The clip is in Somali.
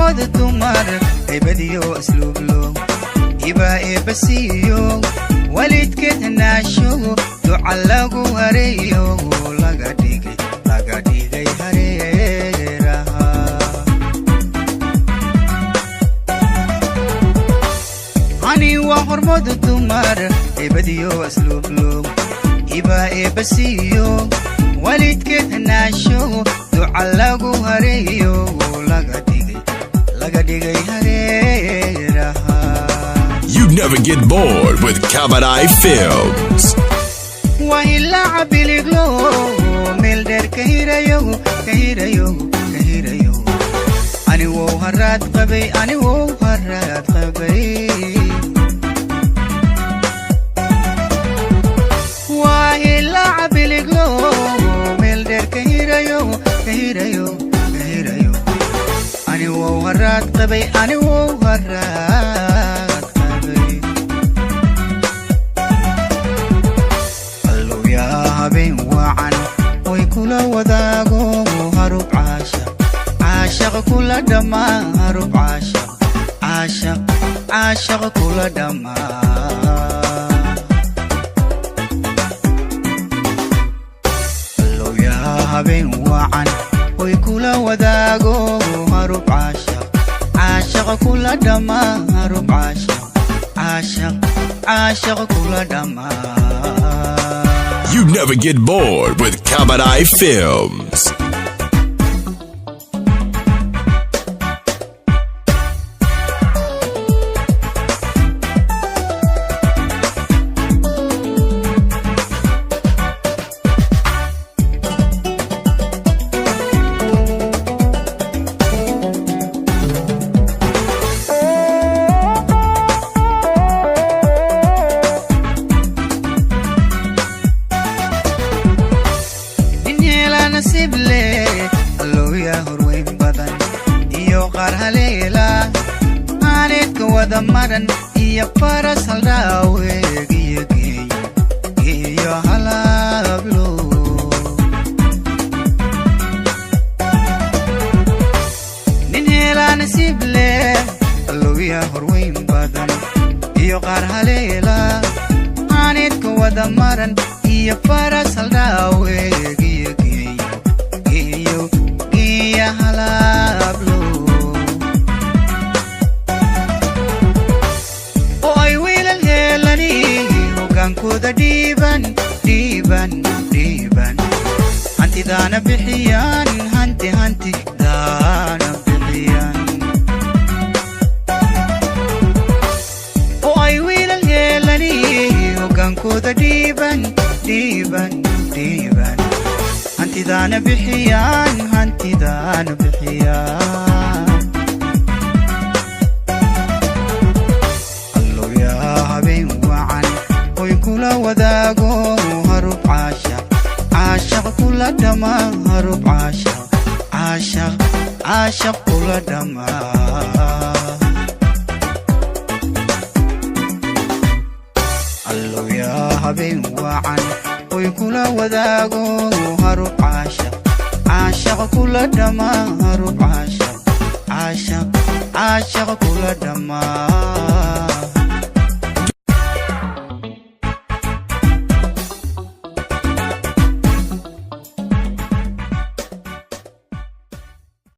Hormooda dumar, haybadiyo asluublo, ibaa eebbasiiyo, walidkeed hanaasho, duca lagu hareeyo, laga dhigay, laga dhigay hareeraha. Ani waa hormooda dumar, haybadiyo asluublo, ibaa eebbasiiyo, walidkeed hanaasho, duca lagu hareeyo, laga dhigay, laga dhigay hareeraha. You never get bored with Kabadai Films. Waa ilaaca biliglo, meel dheer ka hirayo, ka hirayo, ka hirayo. Ani wow haraad qabay, ani wow haraad qabay. Waa ilaaca biliglo, meel dheer ka hirayo, ka hirayo, ka hirayo. Ani wow haraad qabay, ani wow haraad qabay. Allow yaa habeen wacan way kula wadaago, harub caashaq, caashaq kula dhammaa, harub caashaq, caashaq, caashaq kula dhammaa. Allow yaa habeen wacan way kula wadaago, harub caashaq, caashaq kula dhammaa, harub caashaq, caashaq, caashaq kula dhammaa. You never get bored with Kabadai Films. Nin heelaa nasiib leh, allowyaa horweyn badan iyo qaar haleela, aaneedka wada maran iyo faras haldhaaweeg iyo geeyo, geeyo halaablo. Nin heelaa nasiib leh, allowyaa horweyn badan iyo qaar haleela, aaneedka wada maran iyo faras haldhaaweeg iyo geeyo, geeyo, geeya halaablo, oo ay wiilal heelani hoggaankooda dhiiban, dhiiban, dhiiban, hantidaana bixiyaan, hanti, hantidaana bixiyaan, oo ay wiilal heelani hoggaankooda dhiiban, dhiiban, dhiiban, hantidaana bixiyaan, hantidaana bixiyaan. Allow yaa habeen wacan hoy kula wadaago, harub caashaq, caashaq kula dhammaa, harub caashaq, caashaq, caashaq kula dhammaa. Allow yaa habeen wacan hoy kula wadaago, harub caashaq, caashaq kula dhammaa, harub caashaq, caashaq, caashaq kula dhammaa.